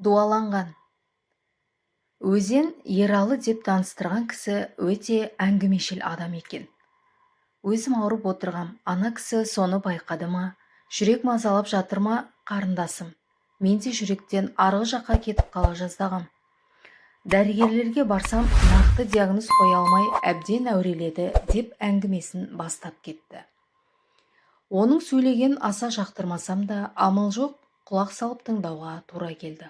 Дуаланған. Өзен Ералы деп таныстырған кісі өте әңгімешіл адам екен. Өзім ауырып отырғам, ана кісі соны байқады ма, жүрек мазалап жатыр ма, қарындасым? Мен де жүректен арғы жаққа кетіп қала жаздағам. Дәрігерлерге барсам, нақты диагноз қоя алмай әбден әуреледі деп әңгімесін бастап кетті. Оның сөйлеген аса жақтырмасам да, амал жоқ, құлақ салып тыңдауға тура келді.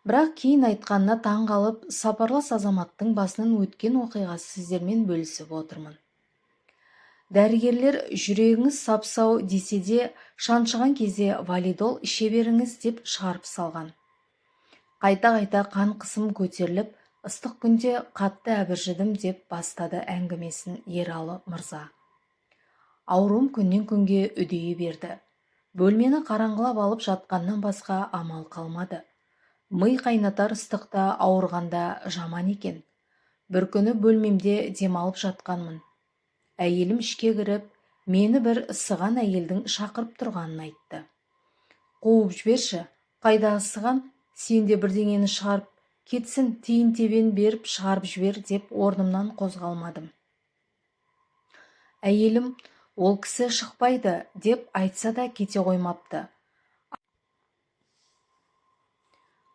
Бірақ кейін айтқанына таң қалып, сапарлас азаматтың басынан өткен оқиғасы сіздермен бөлісіп отырмын. Дәрігерлер жүрегіңіз сап-сау десе де, шаншыған кезде валидол іше беріңіз деп шығарып салған. Қайта-қайта қан қысым көтеріліп, ыстық күнде қатты әбіржідім деп бастады әңгімесін Ералы мырза. Ауруым күннен күнге үдейе берді. Бөлмені қараңғылап алып жатқаннан басқа амал қалмады. Ми қайнатар ыстықта ауырғанда жаман екен. Бір күні бөлмемде демалып жатқанмын. Әйелім ішке кіріп, мені бір сыған әйелдің шақырып тұрғанын айтты. Қуып жіберші, қайдағы сыған, сен де бірдеңені шығарып, кетсін, тиын-тебен беріп шығарып жібер деп орнымнан қозғалмадым. Әйелім ол кісі шықпайды деп айтса да кете қоймапты.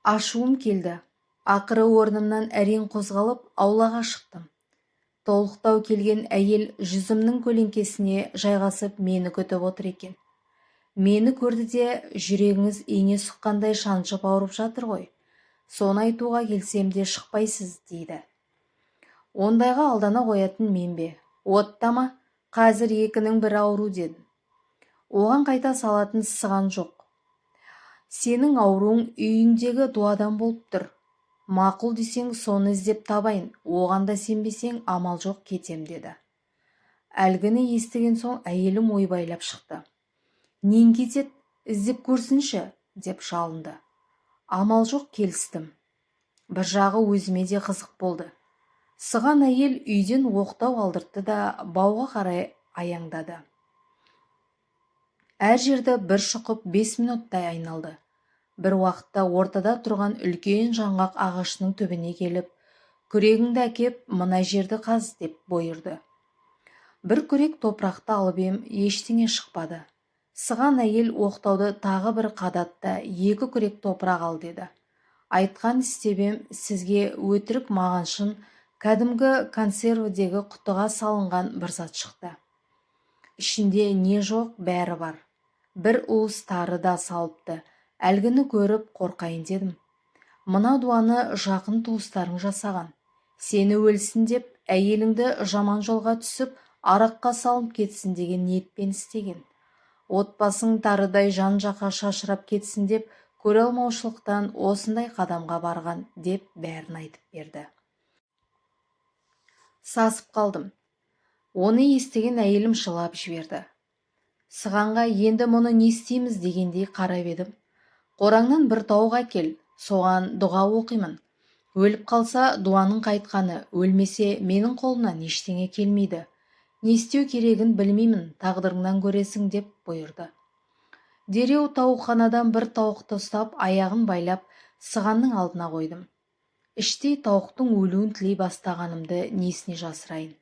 Ашуым келді. Ақыры орнымнан әрең қозғалып, аулаға шықтым. Толықтау келген әйел жүзімнің көлеңкесіне жайғасып мені күтіп отыр екен. Мені көрді де, жүрегіңіз ине сұққандай шаншып ауырып жатыр ғой. Соны айтуға келсем де шықпайсыз, дейді. Ондайға алдана қоятын мен бе? Оттама, қазір екінің бірі ауру дедім. Оған қайта салатын сыған жоқ. Сенің ауруың үйіңдегі дуадан болып тұр. Мақұл десең, соны іздеп табайын, оған да сенбесең, амал жоқ кетем деді. Әлгіні естіген соң әйелім ойбайлап шықты. Нең кетеді, іздеп көрсінші, деп жалынды. Амал жоқ келістім. Бір жағы өзіме де қызық болды. Сыған әйел үйден оқтау алдыртты да бауға қарай аяңдады. Әр жерді бір шұқып 5 минуттай айналды. Бір уақытта ортада тұрған үлкен жаңғақ ағашының түбіне келіп, күрегіңді әкеп, мына жерді қаз деп бұйырды. Бір күрек топырақты алып ем, ештеңе шықпады. Сыған әйел оқтауды тағы бір қадатты, 2 күрек топырақ ал деді. Айтқан істеп ем, сізге өтірік маған шын, кәдімгі консервідегі құтыға салынған бір зат шықты. Ішінде не жоқ, бәрі бар. Бір уыс тары да салыпты. Әлгіні көріп қорқайын дедім. Мына дуаны жақын туыстарың жасаған. Сені өлсін деп, әйеліңді жаман жолға түсіп, араққа салынып кетсін деген ниетпен істеген. Отбасың тарыдай жан-жаққа шашырап кетсін деп, көре алмаушылықтан осындай қадамға барған деп бәрін айтып берді. Сасып қалдым. Оны естіген әйелім жылап жіберді. Сығанға енді мұны не істейміз дегендей қарап едім. Қораңнан бір тауық әкел, соған дұға оқимын. Өліп қалса дуаның қайтқаны, өлмесе менің қолымнан ештеңе келмейді. Не істеу керегін білмеймін, тағдырыңнан көресің деп бұйырды. Дереу тауықханадан бір тауықты ұстап, аяғын байлап, сығанның алдына қойдым. Іштей тауықтың өлуін тілей бастағанымды несіне жасырайын.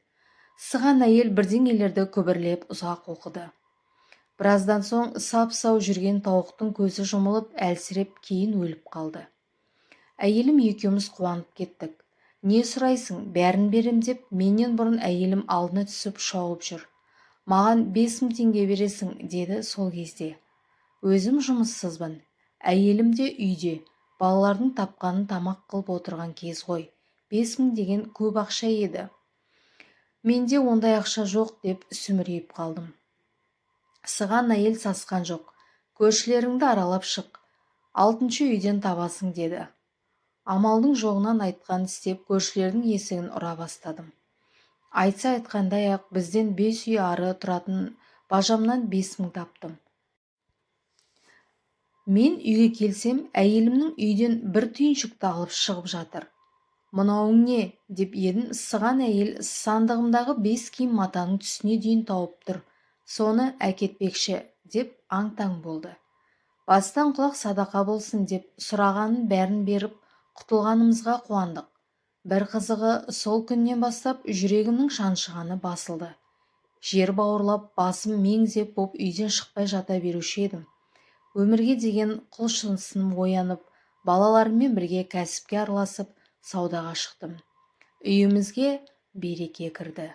Сыған әйел бірдеңелерді күбірлеп ұзақ оқыды. Біраздан соң сап-сау жүрген тауықтың көзі жұмылып, әлсіреп кейін өліп қалды. Әйелім екеуміз қуанып кеттік. Не сұрайсың, бәрін берем деп менен бұрын әйелім алдына түсіп шауып жүр. Маған 5000 теңге бересің, деді сол кезде. Өзім жұмыссызбын. Әйелім де үйде, балалардың тапқанын тамақ қылып отырған кез ғой. 5000 деген көп ақша еді. Менде ондай ақша жоқ деп сүмірейіп қалдым. Сыған әйел сасқан жоқ. Көршілеріңді аралап шық. 6-шы үйден табасың деді. Амалдың жоғынан айтқан істеп көршілердің есігін ұра бастадым. Айтса айтқандай-ақ бізден 5 үй ары тұратын бажамнан 5000 таптым. Мен үйге келсем, әйелімнің үйден бір түйіншікті алып шығып жатыр. Мынауың не деп едім, сыған әйел сандығымдағы 5 киім матаның түсіне дейін тауып тұр. Соны әкетпекші деп аң-таң болды. Бастан құлақ садақа болсын деп сұрағанын бәрін беріп, құтылғанымызға қуандық. Бір қызығы, сол күннен бастап жүрегімнің шаншығаны басылды. Жер бауырлап, басым мең-зең боп, үйден шықпай жата беруші едім. Өмірге деген құлшынысым оянып, балаларыммен бірге кәсіпке араласып, саудаға шықтым. Үйімізге береке кірді.